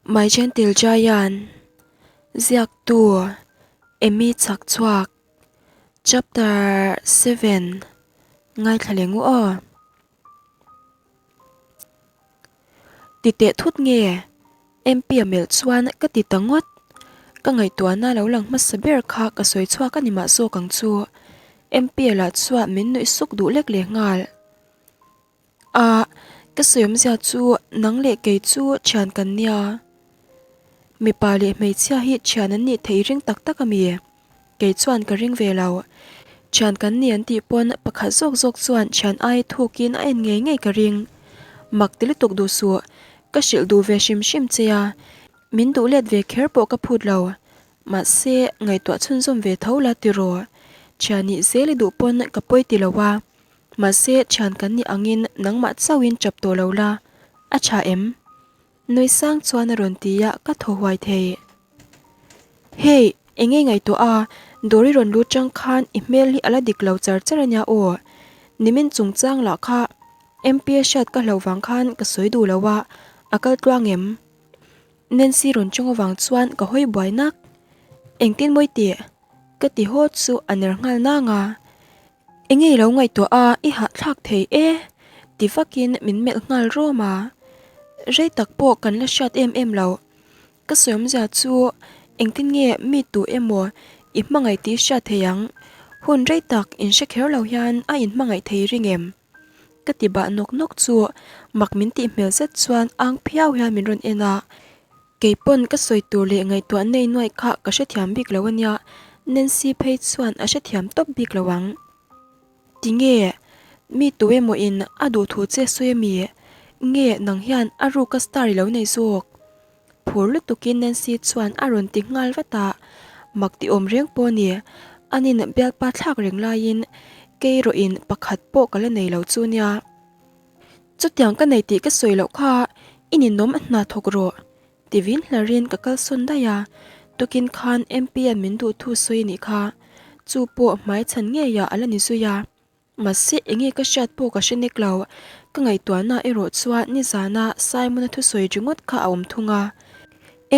My Gentle Giant, Ziaktu, Emmy Chhakchhuak, Chapter 7, Ngaithla leh ngu aw. Ti teh thut nge? MP a melh chuan ka ti ta ngawt. Ka ngaihtuahna lo lang hmasa ber kha ka sawi chhuak a ni mah zawk ang chu. MP a lah chuan min nuih suk duh lek leh nghal. A, ka sawi awmzia chu nang leh kei chu thian kan nia. Mipa leh hmeichhia hi thian an nih theih ring tak tak a mi? Kei chuan ka ring ve lo. Thian kan ni an tih pawn pakhat zawk zawk chuan thian ai thukin a en ngei ngei ka ring. Mak ti lutuk duh suh, ka hrilh duh ve hrim hrim che a, min duh let ve kher pawh ka phut lo. Mahse, ngaihtuah chhunzawm ve tho la tiraw? Thian nih zel i duh pawn ka pawi ti lo a. Mahse, thian kan nih angin nangmah chauhin chap tawh lo la, a tha em? Nui sang chuan a rawn ti a, ka thaw huai thei. Hey, eng nge ngaihtuah a, dawr i rawn lut chang khan i hmel hi a la dik lo char char a nia aw. Nimin chungchang lah kha MPa hriat ka hlauh vang khan ka sawi duh lo a, a kal tluang em? Nancy rawn chawng avang chuan ka hawi buai nak. Engtin mawi tih? Ka ti haw chu a ner nghal nang a. Enge i lo ngaihtuah a, i hahthlak thei e ti vakin min melh nghal rawm a. Rei tak pawh kan la hriat em em lo. Ka sawi awmzia chu engtin nge mi tu emaw i hmangaih tih hriat thei ang. Hun rei tak in hre kher lo hian a inhmangaih thei ring em? Ka ti bah nawk nawk chu mak min tih hmel zet chuan ang phiau hian min rawn en a. Kei pawn ka sawi tur leh ngaihtuah nei nuaih kha ka hrethiam bik lo ania, Nancy phei chuan a hrethiam tawp bik lo ang. Tinge? Mi tu emaw in a duh thu che sawi ami? Nge nang hian a ruka star i lo nei zawk? Phur lutukin Nancy chuan a rawn ti nghal vat a, mak ti awm reng pawh ni, anin bialpa thlak reng laiin kei erawhin pakhat pawh ka la nei lo chu nia. Chutiang ka nei tih ka sawi loh kha i ninawm a hna thawk rawh ti vin hlarin ka kalsawn daih a, tukin khan MP an min duh thu sawi a nih kha, chu pawh hmai chhan ngeiah a la ni zui a, mahse enge ka hriat pawh ka hre nek lo, ka ngaihtuahna erawh chuan nizana Simon-a thusawi ringawt kha a awm thung a,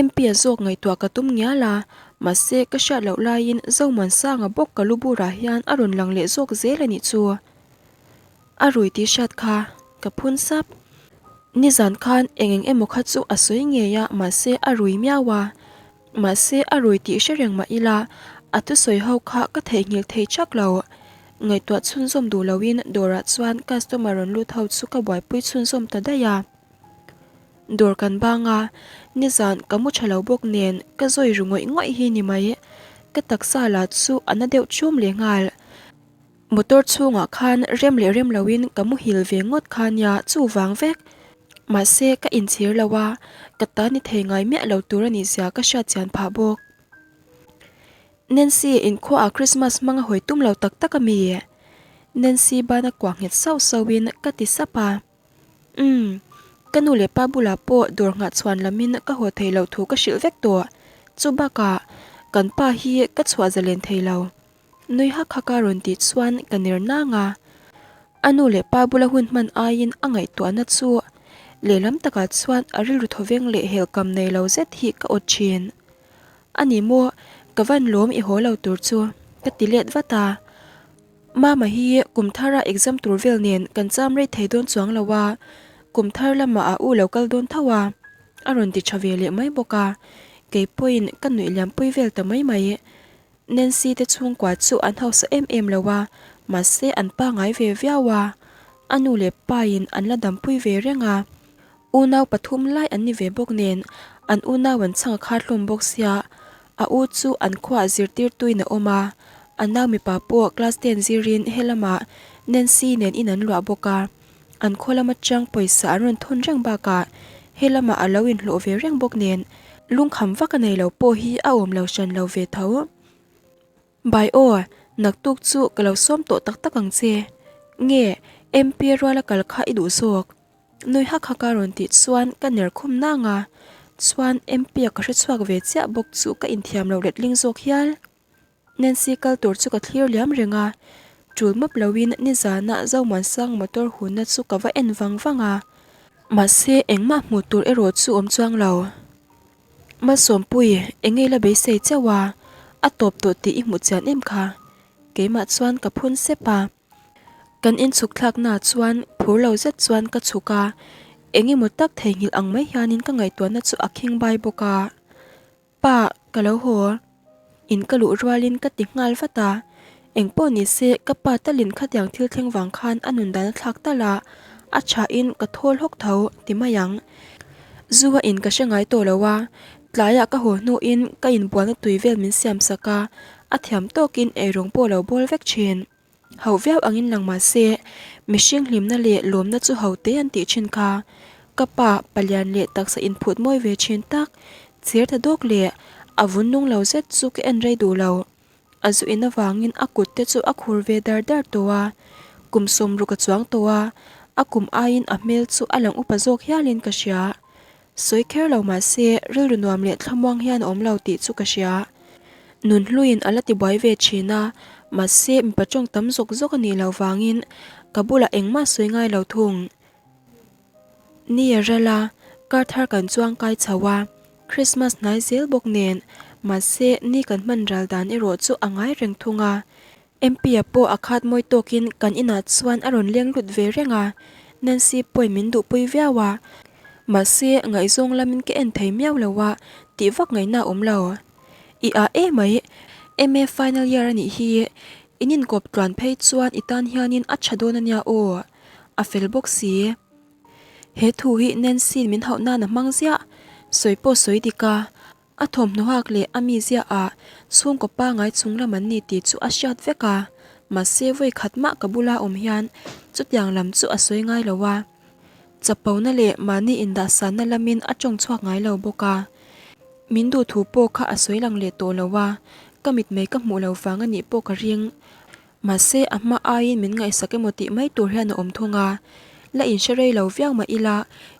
MP a zawk ngaihtuah ka tum ngial a, mahse ka hriat loh laiin Zomuansanga bawk ka lu burah hian a rawn lang leh zawk zel a nih chu. A rui tih hriat kha ka phun sap. Nizan khan eng eng emaw kha chu a sawi ngei a mahse a rui miau a. Mahse a rui tih hre reng mah ila a thusawi ho kha ka theihnghilh thei chak lo. Ngaihtuah chhunzawm duh loin dawrah chuan customer rawn lut ho chu ka buaipui chhunzawm ta daih a. Dawr kan bang a, nizan ka mu tha lo bawk nen ka zawi ru ngawih ngawih hi ni mai. Ka taksa lah chu a na deuh chum leh nghal. Motor chhungah khan rem leh rem loin ka muhil ve ngawt kha nia chuvang vek. Mahse ka inchhir lo a, ka ta ni thei ngai miah lo tur a nih zia ka hriat chian phah bawk. Nancy inkhua ah Christmas hmang a hawi tum lo tak tak a mi? Nancy ban a kuah nghet sauh sauhin ka ti sap a. Umm, ka nu leh pa bulah pawh dawr nghah chhuan lamin ka haw thei loh thu ka hrilh vek tawh. Chu bakah kan pa hi ka chhuah zalen thei lo. Nui hak hak a rawn tih chuan ka ner nang a, a nu leh pa bula hun hman aiin a ngaihtuahna chu lehlam takah chuan a rilru thawveng leh helhkam nei lo zet hi ka awt thin. A ni maw, ka van lawm i haw lo tur chu ka ti let vat a. Mama hi kum thara exam tur vel nen kan cham rei thei dawn chuang lo a, kum thar lamah a u lo kal dawn tho a, a rawn ti tha ve leh mai bawk a, kei pawhin ka nuih liampui vel ta mai mai. Nancy te chhungkua chu an hausa em em lo a, mahse an pangai ve viau a, a nu leh pa in an la dampui ve reng a, unau pathum lai an ni ve bawk nen an unau an chhang a khar hlawm bawk sia, a u chu an khuaah zirtirtuin a awm a, a nau mipa pawh class ten zirin helamah Nancy nen in an luah bawk a, an khaw lama chang pawisa an rawn thawn reng bakah helamah a lo inhlawh ve reng bawk nen lungkham vak a nei lo pawh hi a awm lo hran lo ve tho. Bai aw, naktuk chu ka lo sawm tawh tak tak ang che. Nge, MP ruala kal kha i duh zawk? Nui hak hak a rawn tih chuan ka ner khum nang a, chuan MP a ka hre chhuak ve chiah bawk chu ka inthiam lo letling zawk hial. Nancy kal tur chu ka thlir liam reng a, tul map loin nizana Zomuansang motor hunna chu ka va en vang vang a, mahse engmah hmuh tur erawh chu awm chuang lo. Malsawmpui, eng nge la beisei chauh a? A tawp tawh tih i hmuh chian em kha? Keimah chuan ka phun sep a. Kan inchhuk thlaknaah chuan phur lo zet chuan ka chhuk a, eng emaw tak theihnghilh ang mai hianin ka ngaihtuahna chu a khing bai bawk a. Pa, ka lo haw. In ka luh rualin ka ti nghal vat a, eng pawh ni se ka pa talin khatiang thil thleng vang khan a nun dan a thlak talh a, a thain ka thawl hawk tho ti mai ang. Zu a in ka hre ngai tawh lo a, tlaiah ka haw hnuin ka inbualna tui vel min siam sak a, a thiam tawkin eirawng pawh lo bawl vek thin. Hauh viau angin lang mah se, mihring hlimna leh lawmna chu ho te an tih thin kha. Ka pa, palian leh taksa inphut mawi ve thin tak, chhir ta dawk leh a vun nung lo zet chu ka en rei duh lo. A zu in avangin a kut te chu a khur ve dar dar tawh a, kum sawmruk a chuang tawh a, a kum aiin a hmel chu a lang upa zawk hialin ka hria. Sawi kher lo mah se, rilru nuam leh thlamuang hian a awm lo tih chu ka hria. Nun hluiin a la tibuai ve thin a, mahse mipa tawng tam zawk zawk a nih loh vangin ka bulah engmah sawi ngai lo thung. Ni a ral a, kar thar kan chuang kai chho a, Christmas hnai zel bawk nen, mahse ni kan hman ral dan erawh chu a ngai reng thung a. MP-a pawh a khat mawi tawkin kan inah chuan a rawn leng lut ve reng a, Nancy pawhin min duhpui viau a, mahse ngaihzawng lamin ka en thei miau lo a, tih vak ngaihna a awm lo. I ah emai, MA final year a nih hi, in inkawp tluan phei chuan i tan hianin a tha dawn a nia aw, a fel bawk si. He thu hi Nancy-in min hauh nan a hmang ziah, sawi pawh sawi dik a, A thawmhnaw hak leh a mizia ah chhungkaw pangai chung lam an ni tih chu a hriat vek a, mahse vawi khat mah ka bula awm hian chutiang lam chu a sawi ngai lo a, chapona leh mahni indahsanna lamin a tawng chhuak ngai lo bawk a. Min duh thu pawh kha a sawi lang leh tawh lo a, ka mitmei ka hmuh lo vang a nih pawh ka ring. Mahse a hma aiin min ngaihsak emaw tih mai tur hian a awm thung a, la inhre rei lo viau mah ila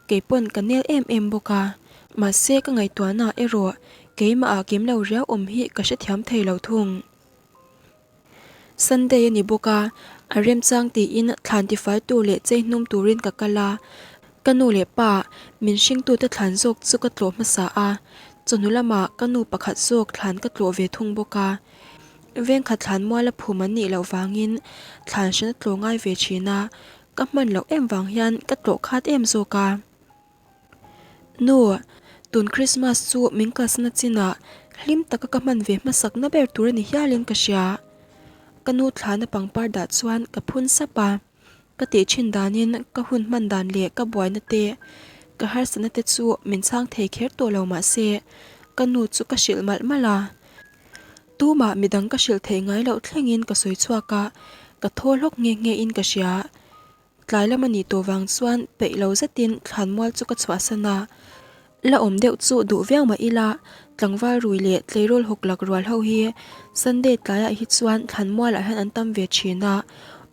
kei pawn ka nel em em bawk a, mahse ka ngaihtuahna erawh keimah ah kim lo riau awm hi ka hrethiam thei lo thung. Sunday a ni bawk a, a remchang tiin thlan tifai tur leh chei hnum turin ka kal a, ka nu leh pa min hringtute thlan zawk chu ka tlawh hmasa a, chawhnu lamah ka nu pakhat zawk thlan ka tlawh ve thung bawk a. Vengkhat thlan mual a phum an nih loh vangin thlan hran a tlawh ngai ve thin a, ka hman loh em vang hian ka tlawh khat em zawk a. Nu, tun Christmas chu min kalsana chinah hlim taka ka hman ve hmasakna ber tur a ni hialin ka hria. Ka nu thlana pangpar dah chuan ka phun sap a, ka tih thin danin ka hun hman dan leh ka buaina te, ka harsatna te chu min chhang thei kher tawh lo mah se, ka nu chu ka hrilh malh malh a. Tumah midang ka hrilh theih ngai loh thlengin ka sawi chhuak a, ka thaw hlawk nghe nghe in ka hria. Tlai lam a nih tawh vang chuan peih lo zetin thlanmual chu ka chhuahsan a. La awm deuh chu duh viau mah ila, tlangval rui leh tleirawl hawk lak rual ho hi Sunday tlaiah hi chuan thlanmualah hian an tam ve thin a,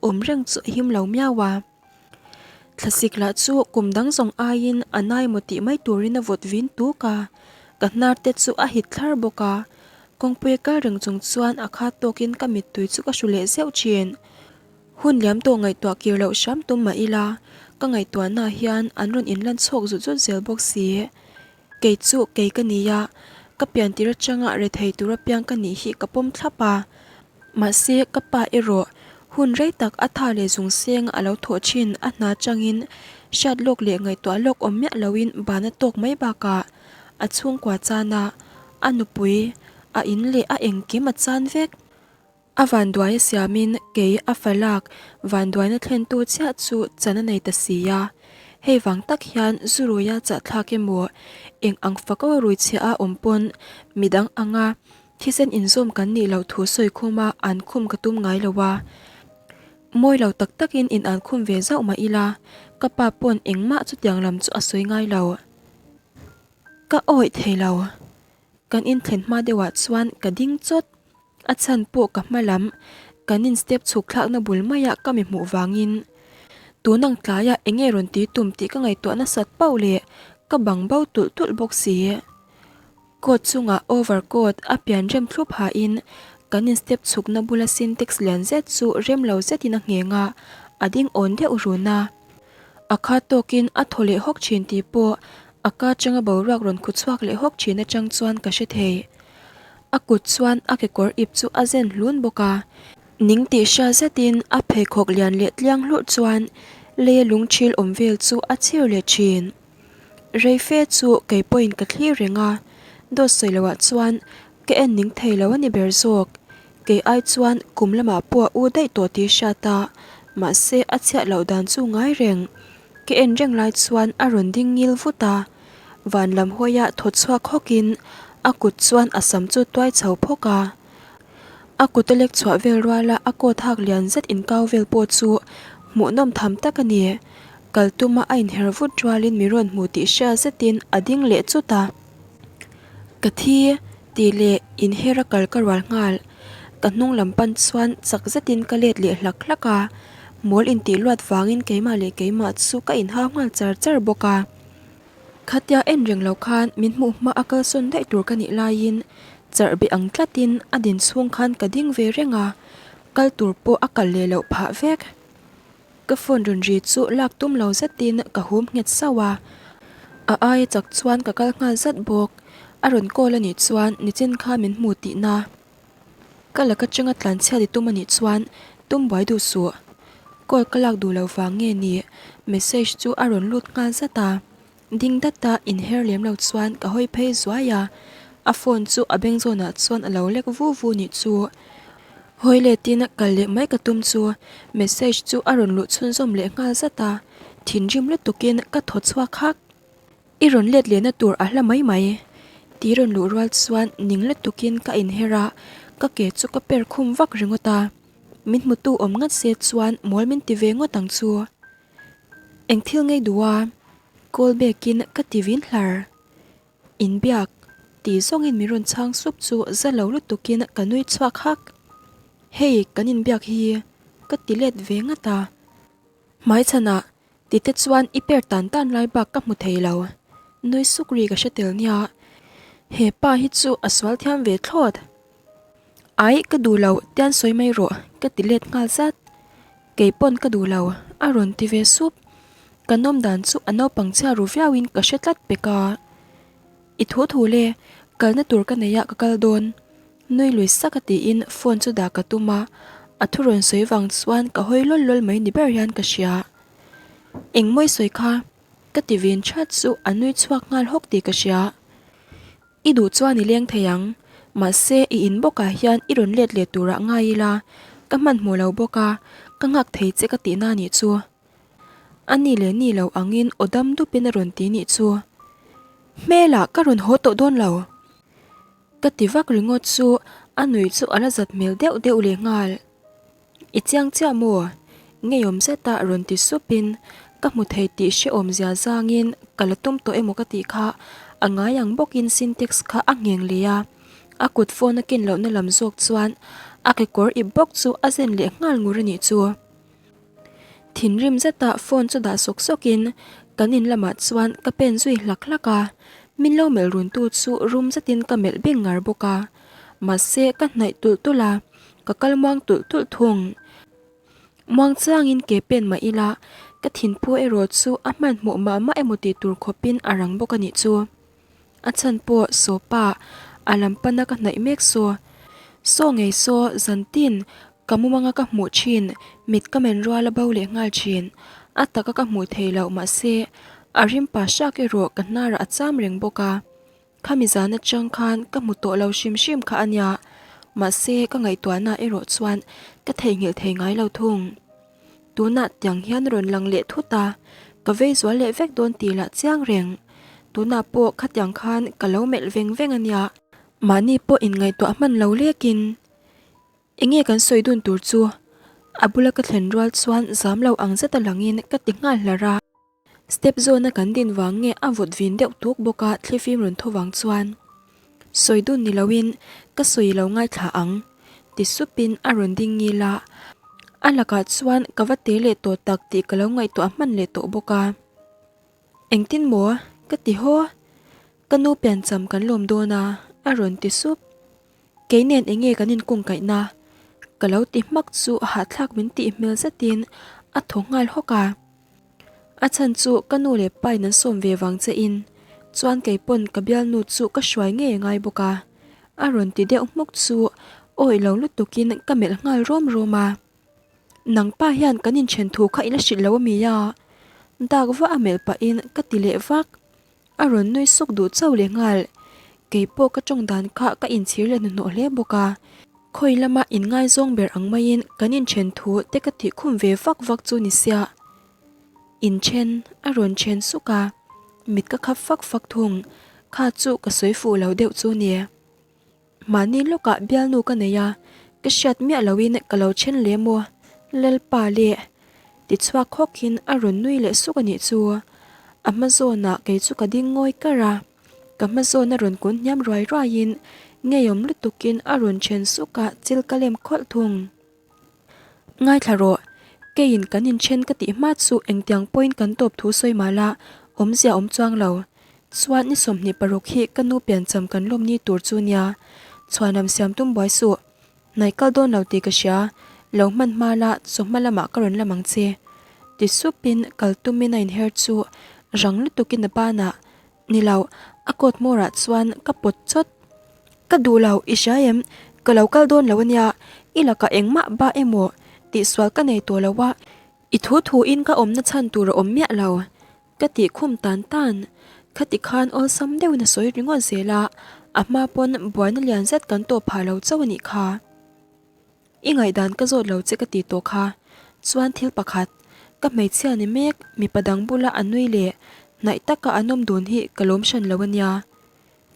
awm reng chu a him lo miau a. Thlasik lah chu kum dang zawng aiin a nai maw tih mai turin a vawt vin tuk a, ka hnar te chu a hit thlar bawk a, kawngpui kal reng chung chuan a khat tawkin ka mittui chu ka hru leh zeuh thin. Hun liam tawh ngaihtuah kir loh hram tum mah ila, ka ngaihtuahnaah hian an rawn inlan chhawk zut zut zel bawk si. Kei chu kei ka ni a, ka pian tir atanga rethei tur apiang ka nih hi ka pawm thlap a. Mahse, ka pa erawh hun rei tak a tha leh zung seng a lo thawh thin a hna changin hriat lawk leh ngaihtuah lawk awm miah loin ban a tawk mai bakah a chhungkua chan a, a nupui, a in leh a engkim a chan vek. A vanduai a siamin kei a falak vanduaina thlentu chiah chu chan a nei ta si a. Hei vang tak hian zu ruia chahthlak emaw eng ang fak aw rui chhia a awm pawn midang anga thisen inzawm kan nih loh thu sawi khuma an khum ka tum ngai lo a. Mawi lo tak takin in an khum ve zauh mah ila ka pa pawn engmah chutiang lam chu a sawi ngai lo. Ka awih thei lo. Kan inthlen hma deuhah chuan ka ding chawt. A chhan pawh ka hma lam, kan in step chhuk thlakna bul maiah ka mi hmuh vangin. Tun ang tlaiah eng nge rawn ti tum tih ka ngaihtuah nasat pauh leh ka bang bo tulh tulh bawk si. Coat chungah over coat a pian rem thlup hain kan in step chhukna bula sintex lian zet chu rem lo zetin a ngheng a, a ding awn deuh run a. A khat tawkin a thaw leh hawk thin tih pawh. A ka atanga boruak rawn khu chhuak leh hawk thin atang chuan ka hre thei. A kut chuan a kekawr ip chu a zen hlun bawk a. Ning tih hria zetin a pheikhawk lian leh tliang hlurh chuan leia lungthil awm vel chu a chhir leh thin. Rei fe chu kei pawhin ka thlir reng a, dawt sawi loah chuan ka en ning thei lo a ni ber zawk. Kei ai chuan kum lamah pawh a u daih tawh tih hriat a, mahse a chhiat loh dan chu ngai reng. Ka en reng lai chuan a rawn ding ngil vut a, van lam hawia thaw chhuak hawkin a kut chuan a sam chu tuai chho phawk a. A kut a lek chhuah vel ruala a coat hak lian zet inkau vel pawh chu hmuhnawm tham tak a ni. Kal tuma a inher vut rualin mi rawn hmu tih hria zetin a ding leh chut a. Ka thi tih leh inher a kal ka rual nghal. Ka hnung lam pan chuan chak zetin ka let leh hlak hlak a, mawl intih luat vangin keimah leh keimah chu ka inhau nghal char char bawk a. Khatia en reng lo khan min hmuh hma a kalsawn daih tur ka nih laiin charh beh ang tlatin a din chhung khan ka ding ve reng a, kal tur pawh a kal leh loh phah vek. Ka phone rawn ri chu lak tum lo zetin ka hum nghet sauh a, a aia chak chuan ka kal nghal zat bawk. A rawn call a nih chuan nichin kha min hmu tihna. Ka laka changa tlanchhiat i tum a nih chuan tum buai duh suh. Call ka lak duh lo vang nge ni message chu a rawn lut nghal zat a. Ding data inher lem lo chuan ka hawi phei zuai a, a phone chu a beng zawnah chuan a lo lek vu vu nih chu. Hawi letin kal leh mai ka tum chu message chu a rawn luh chhunzawm leh nghal zat a, thinrim lutukin ka thaw chhuak hak. I rawn let lehna tur a hla mai mai. Ti rawn luh rual chuan ning lutukin ka inher a, ka ke chu ka per khum vak ringawt a. Min hmutu awm ngat se chuan mawl min ti ve ngawt ang chu. Eng thil ngei duh a? Call back in ka ti vin hlar. Inbiak tih zawngin min rawn chhang sup chu za lo lutukin ka nui chhuak hak. Hei kan inbiak hi ka ti let ve ngat a. Hmaichhanah tite chuan i per tan tan lai bak ka hmu thei lo. Nui suk ri ka hre tel nia. He pa hi chu a sual thiam ve thlawt. Aih ka duh lo tian sawi mai rawh ka ti let nghal zat. Kei pawn ka duh lo a rawn ti ve sup. Ka nawm dan chu a naupang chhia ru viau in ka hre tlat pek a. I thu thu le, kalna tur ka nei a ka kal dawn. Nui lui sak a tiin phone chu dah ka tum a, a thu rawn sawi vang chuan ka hawi lawl lawl mai ni ber hian ka hria. Engmawi sawi kha ka ti vin that chu a nui chhuak nghal hawk tih ka hria. I duh chuan i leng thei ang, mahse i in bawkah hian i rawn let leh turah ngai ila, ka hmanhmawh lo bawk a, ka nghak thei che ka tihna nih chu. A ni leh ni lo angin aw dam dupin a rawn ti nih chu. Hmelah ka rawn haw tawh dawn lo. Ka ti vak ringawt chu a nui chu a la zat hmel deuh deuh leh nghal. I chiang chiah maw? Ngeiawm zeta rawn ti supin ka hmu thei tih hrehawm zia zangin ka la tum tawh emaw ka tih kha a ngai ang bawkin Sintex kha a ngheng leh a, a kut phone a ken lohna lam zawk chuan a kekawr ip bawk chu a zen leh nghal ngur a nih chu. Thinrim zeta phone chu dah sawk sawkin kan in lamah chuan ka pen zui hlak hlak a, min lo melh runtu chu rum zetin ka melh bing ngar bawk a, mahse ka hnaih tulh tulh a. Ka kal muang tulh tulh thung. Muang chiangin ke pen mah ila, ka thinphu erawh chu a hmanhmawh mah mah emaw tih tur khawpin a rang bawk a nih chu. A chhan pawh sawpa a lam pana ka hnaih mek saw. Saw ngei saw zantin ka mumanga ka hmuh thin, mit ka men rual a bo leh nghal thin. A taka ka hmuh thei loh mahse a rim pa hrak erawh ka hnarah a cham reng bawk a. Khami zan atang khan ka hmu tawh lo hrim hrim kha a nia, mahse ka ngaihtuahna erawh chuan ka theihnghilh thei ngai lo thung. Tunah tiang hian rawn lang leh thut a, ka vei zual leh vek dawn tih lah chiang reng. Tunah pawh khatiang khan ka lo melh veng veng a nia. Mahni pawh inngaihtuah hman lo lekin enge kan sawi dun tur chu a bula ka thlen rual chuan zam lo ang zeta langin ka ti nghal hlar a. Step zawna kan din vang nge a vawt vin deuh tuk bawk a thlifim rawn tho vang chuan sawi dun ni loin ka sawi lo ngaithla ang ti supin a rawn ding ngil a, a lakah chuan ka va te leh tawh tak tih ka lo ngaihtuah hman leh tawh bawk a. Engtin maw? ka ti haw. Ka nu piancham kan lawm dawn a a rawn ti sup. Kei nen enge kan inkungkaihna? Ka lo ti hmak chu hahthlak min tih hmel zetin a thaw nghal hawk a. A chhan chu ka nu leh pa in an sawm ve vang che in. Chuan kei pawn ka bialnu chu ka hruai ngei a ngai bawk a. A rawn ti deuh hmuk chu awih lo lutukin ka melh nghal rawm rawm a. Nang pa hian kan inthen thu kha i la hrilh lo a mi a? Dak vah a melh pahin ka ti leh vak. A rawn nui suk duh chauh leh nghal. Kei pawh ka tawng dan kha ka inchhir leh hnuhnawh hle bawk a. Khawi lama inngaizawng ber ang maiin kan inthen thu te ka tih khum ve vak vak chu ni sia. Inthen a rawn then suk a, mit ka khap fak fak thung. Kha chu ka sawi fuh lo deuh chu ni. Mahni lawkah bialnu ka nei a, ka hriat miah loin ka lo then leh maw? Lalpa leh! Tichhuak khawkin a rawn nui leh suk a nih chu. A hma zawnah kei chu ka ding ngawi kar a, ka hma zawn a rawn kun hniam ruai ruaiin ngeiawm lutukin a rawn then suk a, chil ka lem khawlh thung. Ngaithla rawh, keiin kan inthen ka tih hma chu engtiang pawhin kan tawp thu sawi mah la, awmzia awm chuang lo. Chuan ni 26 hi ka nu piancham kan lawm ni tur chu nia, chhuanam siam tum buai suh. Hnaih kal dawn lo tih ka hria, lo hman hma la chawhma lamah ka rawn lam ang che. Ti supin kal tumin a inher chu rang lutukin a banah Ni lo, a coat hmawrah chuan ka pawt chawt. Ka duh lo, i hria em? Ka lo kal dawn lo ania, i lakah engmah ba emaw tihsual ka nei tawh lo a, i thu thuin ka awmna chhan tur a awm miah lo, ka tih khum tan tan. Khati khan awlsam deuhin a sawi ringawt zel a, a hma pawn buaina lian zet kan tawh phah lo chauh a nih kha. I ngaihdan ka zawt lo che ka ti tawh kha. Chuan thil pakhat, ka hmeichhia ni mek mipa dang bula a nui leh hnaih taka an awm dun hi ka lawm hran lo ania.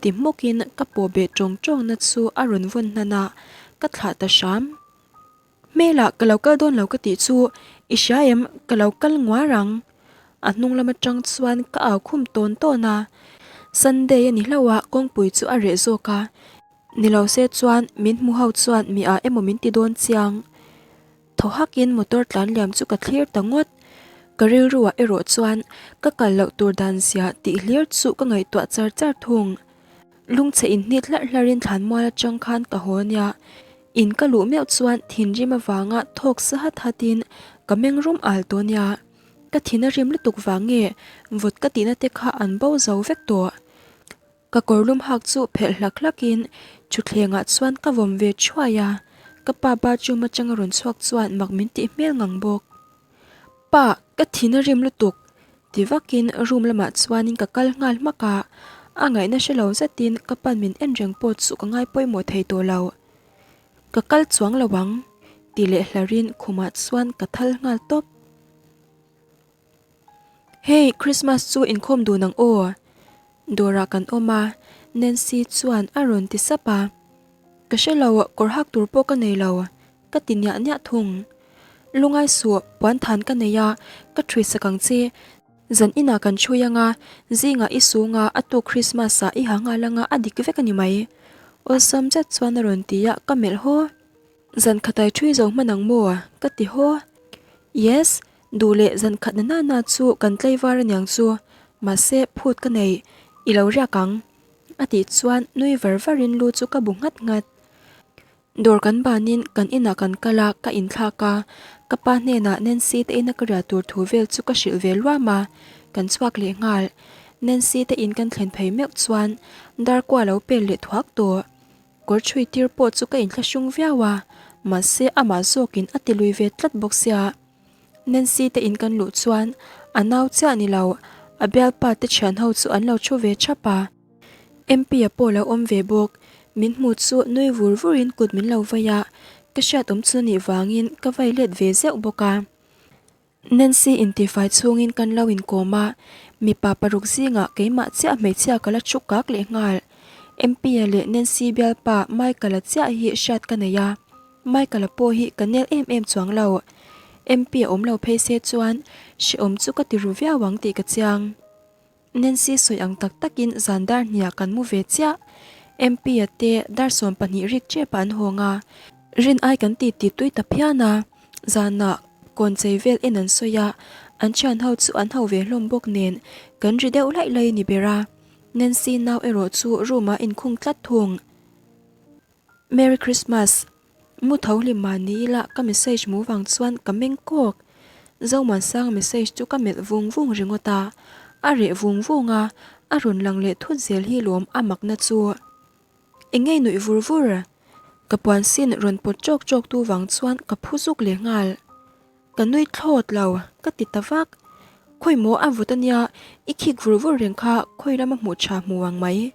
Ti hmawkin ka pawh beh tawng tawngna chu a rawn vawn hnan a, ka thlah ta hram. Hmelah ka lo kal dawn lo ka tih chu i hria em ka lo kal nguar ang. A hnung lam atang chuan ka au khum tawn tawn a. Sunday a ni hlauh a kawngpui chu a reh zawk a. Ni lo se chuan min hmu ho chuan mi ah emaw min ti dawn chiang. Thaw hakin motor tlan liam chu ka thlir ta ngawt. Ka rilru ah erawh chuan ka kal loh tur dan zia tih hlir chu ka ngaihtuah char char thung. Lungchhe inhnit hlarh hlarhin thlanmual atang khan ka haw nia. In ka luh meuh chuan thinrim avanga thawk sa hat hatin ka meng rum al tawh nia. Ka thin a rim lutuk vang nge vawt ka tihna te kha an bo zo vek tawh. Ka kawrlum hak chu phelh hlak hlakin thutthlengah chuan ka vawm ve thuai a, ka pa bathroom atanga rawn chhuak chuan mak min tih hmel ngang bawk. Pa, ka thin a rim lutuk! ti vakin room lamah chuanin ka kal nghal hmak a, a ngaihna hre lo zetin ka pan min en reng pawh chu ka ngai pawimawh thei tawh lo. Ka kal chuang lo ang, ti leh hlarin khumah chuan ka thal nghal tawp. Hey, Christmas chu inkhawm dun ang aw. Dawrah kan awm a, Nancy chuan a rawn ti sap a. Ka hre lo, kawr hak tur pawh ka nei lo, ka ti niah niah thung. Lungai suh, puan than ka nei a, ka ṭhui sak ang che. Zan inah kan ṭhui ang a, zingah i sung a, a tuk Christmas ah i ha nghal ang a, a dik vek a ni mai. Awlsam zet chuan a rawn ti a, ka melh haw. Zan khatai ṭhui zo hman ang maw? ka ti haw. Yes, Duh leh zan khat na nana chu kan tlaivar aniang chu, mahse phut ka nei, i lo riak ang, a tih chuan nui var varin lu chu ka bu nghat nghat. Dawr kan banin kan inah kan kal a, ka inthlak a, ka pa hnenah Nancy te ina ka riah tur thu vel chu ka hrilh ve luam a, kan chhuak leh nghal. Nancy te in kan thlen phei meuh chuan darkua lo pel leh thuak tawh. Kawr chhui tir pawh chu ka inthlahrung viau a, mahse amah zawkin a ti lui ve tlat bawk sia. Nancy te in kan luh chuan a nau chiah ni lo, a bialpa te thian ho chu an lo thu ve thap a. MP-a pawh lo awm ve bawk, min hmu chu nui vur vurin kut min lo vai a, ka hriat awm chun a nih vangin ka vai let ve zeuh bawk a. Nancy intifai chhungin kan lo inkawm a, mipa paruk zingah keimah chiah hmeichhia ka la thu kak leh nghal. MP-a leh Nancy bialpa Michael-a chiah hi hriat ka nei a. Michael-a pawh hi ka nel em em chuang lo. MP a awm lo phei se chuan hrehawm chu ka ti ru viau ang tih ka chiang. Nancy sawi ang tak takin zan dar hniah kan mu ve chiah. MP-a te dar 12 rik ṭep ah an hawng a, rin ai kan ti ti tui ta phian a. Zanah kawn chei vel en an sawi a, an thian ho chu an ho ve hlawm bawk nen kan ri deuh laih laih a ni ber a. Nancy nau erawh chu room ah a inkhung tlat thung. Merry Christmas! Mu tho hlim mah ni ila ka message mu vang chuan ka meng kawk. Zomuansanga message chu ka melh vung vung ringawt a, a reh vung vung a, A rawn lang leh thut zel hi lawm a makna chu. Engei nuih vur vur? Ka puan sin rawn pawt ṭawk ṭawk tu vang chuan ka phu zuk leh nghal. Ka nui thlawt lo, ka ti ta vak. Khawi maw a vut ania, i khik vur vur reng kha khawi lama hmuh tha hmu ang mai.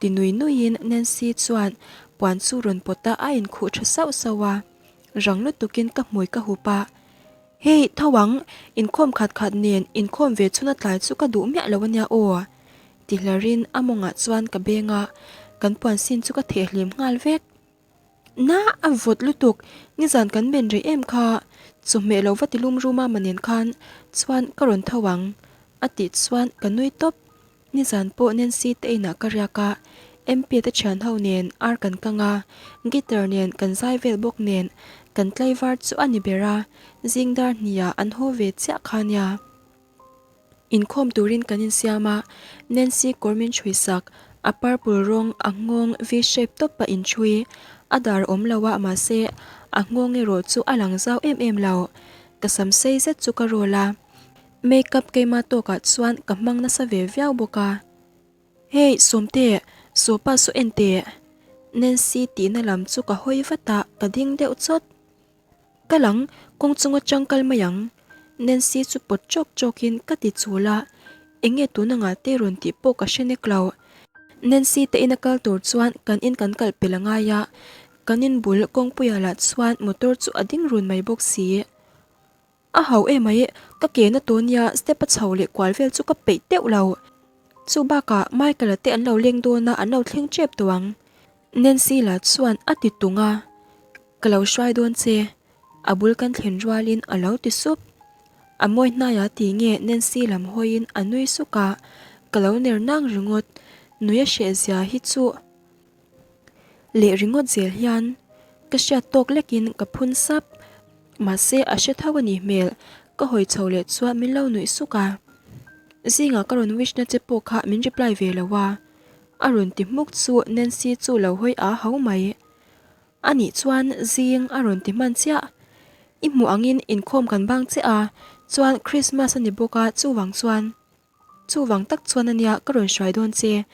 Ti nui nuiin Nancy chuan puan chu rawn pawt a, a inkhuh tha sauh sauh a. Rang lutukin ka hmui ka hup a. Hei, tho ang, inkhawm khat khat nen inkhawm ve chhuna tlai chu ka duh miah lo ania aw. Ti hlarin a mawngah chuan ka beng a, kan puan sin chu ka thehhlim nghal vek. Na, a vawt lutuk, nizan kan men rei em kha, chawhmeh lo va ti lum rum a manen khan chuan ka rawn tho ang, a tih chuan ka nui tawp. Nizan pawh Nancy te inah ka riak a, MP te thian ho nen ar kan kang a, guitar nen kan zai vel bawk nen kan tlaivar chu a ni ber a, zing dar hniah an haw ve chiah kha nia. Inkhawm turin kan insiam a, Nancy kawr min chhui sak, a purple rawng a nghawng V-shape tawp a inchhui, a dar awm lo a mahse a nghawng erawh chu a lang zau em em lo. Ka sam sei zet chu ka roll a, makeup keima tawkah chuan ka hmang nasa ve viau bawk a. Hey Sawmte, sawpa saw en teh! Nancy tihna lam chu ka hawi vat a, ka ding deuh chawt. Kal ang, kawng chung atang kal mai ang. Nancy chu pawt chawk chawkin ka ti chul a, enge tuna ngah te rawn tih pawh ka hre nek lo. Nancy te ina kal tur chuan kan in kan kalh pel a ngai a, kan in bul kawngpuia lah chuan motor chu a ding run mai bawk si. A hau em mai, ka ke na tawh nia step a chho leh kual vel chu ka peih teuh lo. Chu bakah Michael-a te an lo leng dawn a, an lo thleng tep tawh ang. Nancy lah chuan a ti tung a, Ka lo hruai dawn che, a bul kan thlen rualin a lo ti sup. A mawi hnaia ti nge Nancy lam hawiin a nui suk a, ka lo ner nang ringawt, nui a hreh zia hi chu leh ringawt zel hian ka hriat tawk lekin ka phun sap, mahse a hre tho a nih hmel, ka hawi chho leh chuan min lo nuih suk a, zingah ka rawn wish na che pawh kha min reply ve lo a, a rawn ti hmuk chu Nancy chu lo hawi a ho mai. A nih chuan zing a rawn ti hman chiah. I hmuh angin inkhawm kan bang chiah a, chuan Christmas a ni bawk a chuvang chuan. Chuvang tak chuan a nia ka rawn hruai dawn che,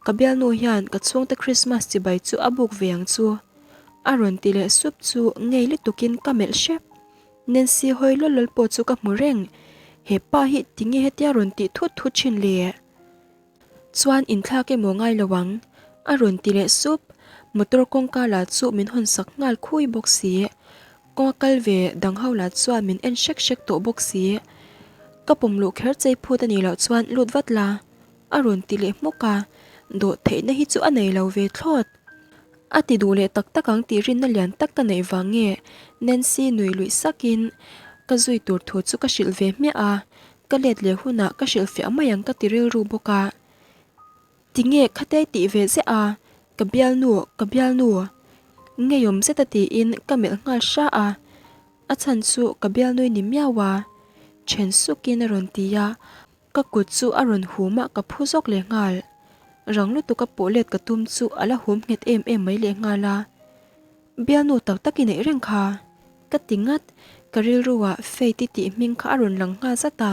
ka bialnu hian ka chhungte Christmas chibai chu a buk ve ang chu. A rawn ti leh sup chu ngei lutukin ka melh hrep. Nancy hawi lawl lawl pawh chu ka hmu reng, he pa hi tinge hetia rawn tih thut thut thin le? Chuan inthlak emaw ngai lo ang, a rawn ti leh sup. Motor kawngka lah chu min hawn sak nghal khui bawk si. Kawnga kal ve dang ho lah chuan min en hrek hrek tawh bawk si. Ka pawm luh kher chei phut a nih loh chuan lut vat la, a rawn ti leh hmawk a. Dawh theihna hi chu a nei lo ve thlawt. A ti duh leh tak tak ang tih rinna lian tak ka neih vang nge Nancy nui luih sakin ka zui tur thu chu ka hrilh ve hmiah a. Ka let leh hunah ka hrilhfiah mai ang ka ti rilru bawk a. Tinge khate tih ve ziah a, ka bialnu, ka bialnu. Ngeiawm zeta tiin ka melh nghal hra a, a chhan chu ka bialnui ni miau a. Then sukin a rawn ti a, ka kut chu a rawn hum a ka phu zawk leh nghal. Rang lutuka pawh let ka tum chu a la hum nghet em em mai leh nghal a. Bialnu tak tak i neih reng kha. Ka ti ngat, ka rilruah Faith i tih hming kha a rawn lang nghal zat a.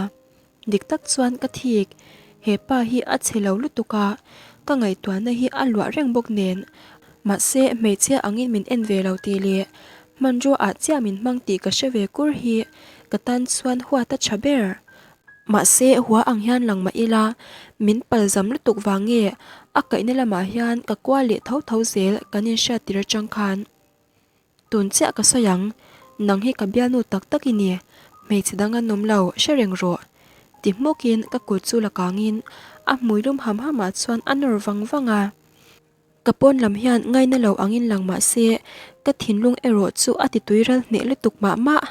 Dik tak chuan ka thik, he pa hi a chhe lo lutuk a, ka ngaihtuahna hi a luah reng bawk nen. Mahse, hmeichhia angin min en ve lo tih leh hmanrua ah chiah min hmang tih ka hre ve kur hi ka tan chuan huat a tha ber. Mahse, hua ang hian lang mah ila, min palzam lutuk vang nge a kaihna lamah hian ka kual leh tho tho zel kan inhriat tir atang khan. Tun chiah ka sawi ang, nang hi ka bialnu tak tak i ni, hmeichhe dang an awm lo, hre reng rawh. Ti hmawkin ka kut chu la kangin a hmui lum ham hamah chuan a nawr vang vang a. Ka pawn lam hian ngaina lo angin lang mah se, ka thinlung erawh chu a ti tui ral hneh lutuk mah mah.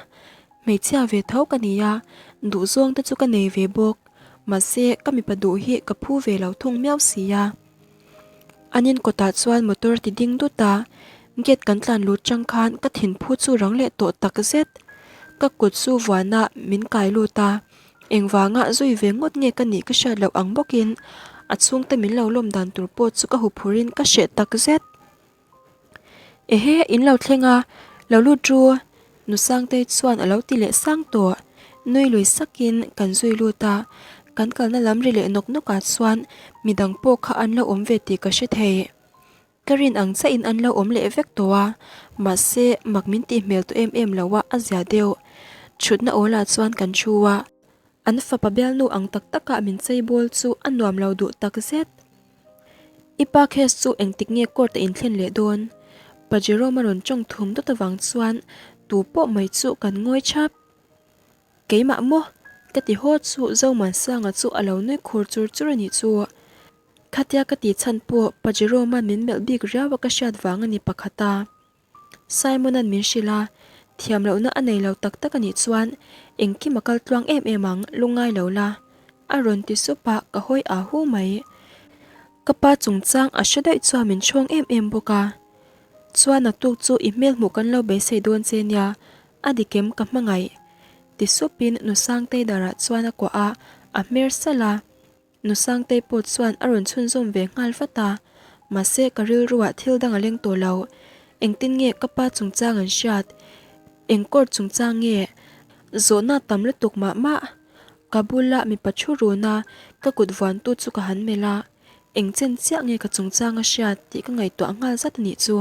Hmeichhia ve tho ka ni a, duhzawng te chu ka nei ve bawk. Mahse, ka mipa duh hi ka phu ve lo thung miau si a. An in kawtah chuan motor ti ding dut a, gate kan tlan lut chang khan ka thinphu chu rang leh tawh tak zet. Ka kut chu vuanah min kai lut a, Engvanga zui ve ngawt nge ka nih ka hriat loh ang bawkin a chhungte min lo lawm dan tur pawh chu ka huphurin ka hreh tak zet. Ehe, in lo thleng a, lo lut ru, Nu Sangtei chuan a lo ti leh sang tawh. Nui lui sakin kan zui lut a, Kan kalna lam ri leh nawk nawk ah chuan midang pawh kha an lo awm ve tih ka hre thei. Ka rin ang chiah in an lo awm leh vek tawh a, mahse mak min tih hmel tawh em em lo a, a zia deuh. Thutna awl ah chuan kan thu a. An fapa bialnu ang tak tak ah min chei bawl chu a nuam lo duh tak zet. I pa case chu engtik nge court a inthlen leh dawn? Pa Jerome a rawn tawng thum dawt avang chuan tu pawh mai chu kan ngawi thap. Keimah maw? Ka ti haw chu Zomuansanga chu a lo nui khur chur chur a nih chu. Khatia ka tih chhan pawh Pa Jerome-a'n min melh bik riau a ka hriat vang a ni pakhat a. Simon-a'n min hrilh a, thiam lohna a nei lo tak tak a nih chuan engkim a kal tluang em em ang, lungngai lo la. A rawn ti sup a, ka hawi aa hu mai. Ka pa chungchang a hre daih chuan min chhawng em em bawk a. Chuan naktuk chu i hmel hmuh kan lo beisei dawn che nia, a dikem ka hmangaih. Ti supin Nu Sangtei darah chuan a kuah a, a hmer salh a. Nu Sangtei pawh chuan a rawn chhunzawm ve nghal vat a, mahse ka rilruah thil dang a leng tawh lo. Engtin nge ka pa chungchang an hriat? Eng court chungchang nge? Zawhna tam lutuk mah mah. Ka bula mipa thu run a, ka kut vuantu chu ka han melh a, eng chen chiah nge ka chungchang a hriat tih ka ngaihtuah nghal zat a nih chu.